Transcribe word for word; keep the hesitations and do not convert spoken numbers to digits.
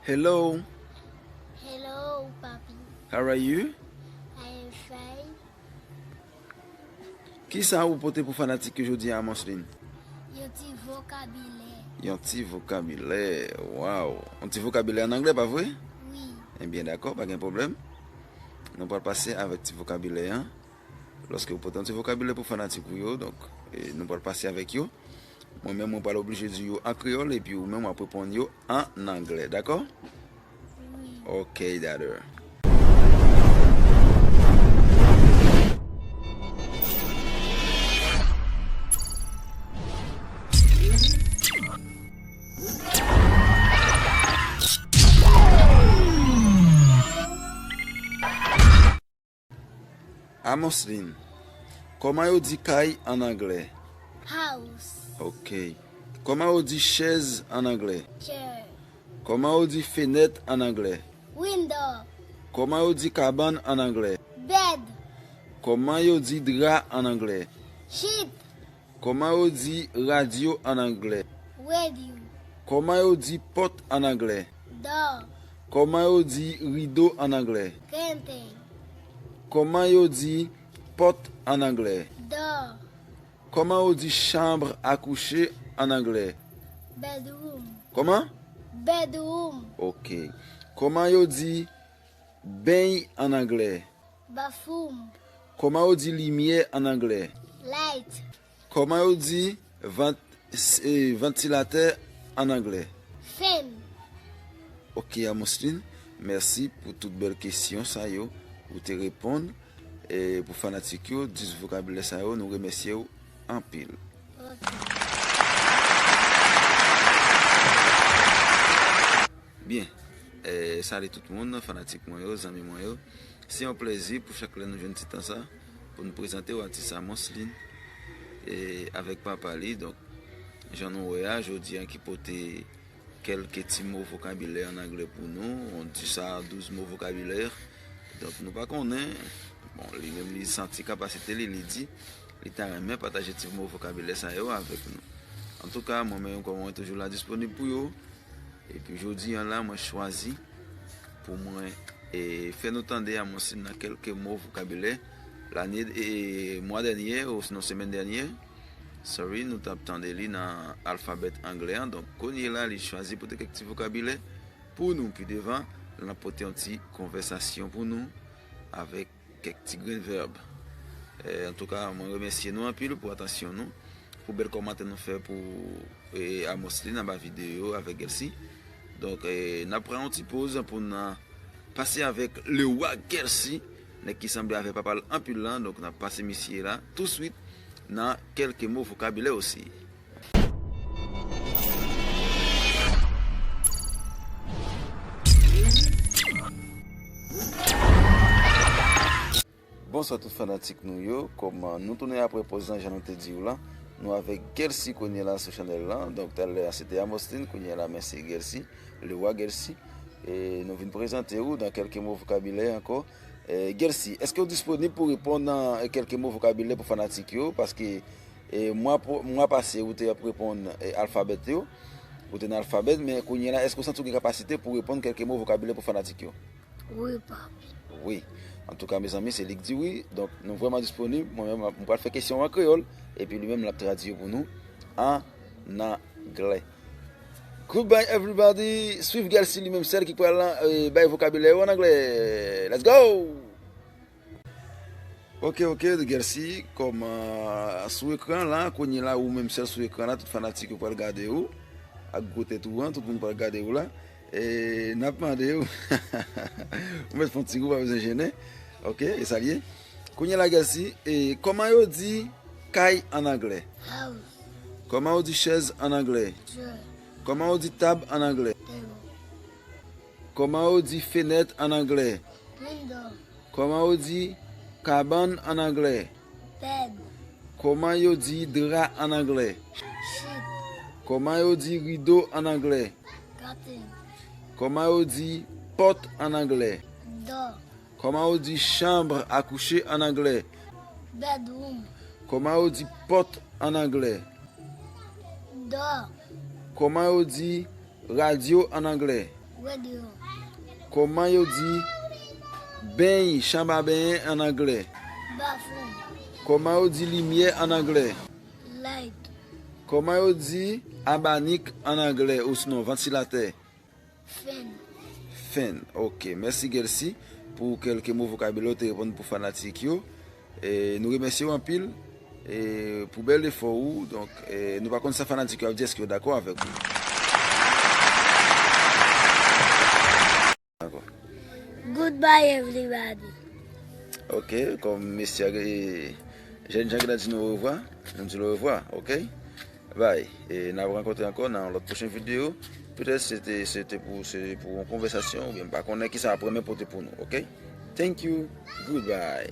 Hello, Hello, papi. How are you? I am fine. Kisa ou pote pou fanatik yo jodi a, Amoslin? Yon ti vokabilè. Yon ti vokabilè. Wow. Yon ti vokabilè an anglè, pa vre? Wi. Ebyen, dakò, pa gen pwoblèm. Nou pral pase avèk ti vokabilè an. Lòske ou pote yon ti vokabilè pou fanatik ou yo, donk, e, nou pral pase avèk yo. Mwen menm, mwen pral oblije di yo an kreyòl, epi ou menm w ap reponn yo an anglè, dakò? Wi. Ok, daddy. Amoslin, kòman yo di kay an anglè? House. Ok. Kòman yo di chèz an anglè? Chair. Kòman yo di fenèt an anglè? Window. Kòman yo di kabann an anglè? Bed. Kòman yo di dra an anglè? Sheet. Kòman yo di radyo an anglè? Radio. Kòman yo di pòt an anglè? Door. Kòman yo di rido an anglè? Curtain. Kòman yo di pòt an anglè? Door. Kòman yo di chanm a kouche an anglè? Bedroom. Kòman? Bedroom. Ok. Kòman yo di beny an anglè? Bathroom. Kòman yo di limyè an anglè? Light. Kòman yo di vant, e, vantilatè an anglè? Fan. Ok, Amoslin, mèsi pou tout bèl kesyon sa yo ou te reponn. E pou fanatik yo, dis vokabilè sa yo, nou remèsye w anpil. Ok. Byen, e, salye tout moun, fanatik mwen yo, zanmi mwen yo. Se yon plèzi pou chak lè nou jwenn ti tan sa pou nou prezante w atis Amoslin e avèk papa li. Donk, jan nou wè a, jodi a ki pote kèlke ti mo vokabilè an anglè pou nou, on dis a douz mo vokabilè. Donk, nou pa konnen, bon, li menm li santi kapasite li, li di li ta renmen pataje ti mo vokabilè sa yo avèk nou. Antouka, mwen menm kòm mwen toujou la disponib pou yo. Epi jodi an la, mwen chwazi pou mwen e fè nou tande Amoslin nan kèlke mo vokabilè. Lane, e, mwa dènye, osinon semèn dènye, sorry, nou t ap tande li nan alfabèt anglè an. Donk, kounye la, li chwazi pote kèk ti vokabilè pou nou. Pi devan, l ap pote yon ti konvèsasyon pou nou avèk kèk ti grenn vèb. E, antouka, mwen remèsye nou anpil pou atansyon nou, pou bèl kòmantè nou fè pou e, Amoslin anba videyo avèk Gèlsi. Donk, e, n ap pran yon ti poz pou n pase avèk le wa Gèlsi, nèg ki sanble avèk papa l anpil lan. Donk, n ap pase misye la touswit nan kèlke mo vokabilè osi. Bonswa tout fanatik nou yo, kòman nou tounen apre poz lan jan nou te di w la. Nou avèk Gèlsi kounye la sou chanèl lan. Donk talè a se te Amoslin, kounye la men se Gèlsi, le wa Gèlsi. E nou vin prezante w nan kèlke mo vokabilè ankò. E, Gèlsi, èske w disponib pou reponn nan kèlke mo vokabilè pou fanatik yo? Paske e, mwa, mwa pase ou te ap reponn e, alfabèt yo. Ou te nan alfabèt, men kounye la, èske w santi w gen kapasite pou reponn kèlke mo vokabilè pou fanatik yo? Wi, papi. Wi. Antouka, mezanmi, se li k di wi. Donk, nou vrèman disponib. Mwen menm, mwen pral fè kesyon an kreyòl. Epi li menm, l ap tradui yo pou nou an anglè. Goodbye, everybody. Swiv Gèlsi li menm sèl ki pral e, bay vokabilè yo an anglè. Let's go! Ok, ok, Gèlsi, kòm sou ekran la, kounye la, ou menm sèl sou ekran la, tout fanatik yo pral gade ou. Ak gwo tèt ou an, tout moun pral gade ou la. E n ap mande w, ou mèt fè yon ti kou, pa bezwen jennen. Ok, e sa l ye. Kounye la, Gèlsi, e kòman yo di kay an anglè? House. Kòman yo di chèz an anglè? Chair. Kòman yo di tab an anglè? Table. Kòman yo di fenèt an anglè? Window. Kòman yo di kabann an anglè? Bed. Kòman yo di dra an anglè? Sheet. Kòman yo di rido an anglè? Curtain. Kòman yo di pòt an anglè? Door. Kòman yo di chanm a kouche an anglè? Bedroom. Kòman yo di pòt an anglè? Door. Kòman yo di radyo an anglè? Bwè deyò. Kòman yo di beny, chanm a benyen an anglè? Bathroom. Kòman yo di limyè an anglè? Light. Kòman yo di abanik an anglè, osinon vantilatè? Fan. Fan. Ok, mèsi Gelsi pou kèlke mo vokabilè ou te reponn pou fanatik yo. E, nou remèsye w anpil e, pou bèl efò ou. Donk, e, nou pa konn sa fanatik yo ap di, èske yo dakò avèk ou? Dakò. Goodbye, everybody. Ok, kòm mesye ak e, jèn jan ki nan di nou orevwa, nou di l orevwa, ok? Bay, e n ap rankontre ankò nan yon lòt pwochen videyo. Petèt se te, se te pou, se pou yon konvèsasyon, oubyen m pa konnen kisa ap renmen pote pou nou, ok? Thank you, goodbye.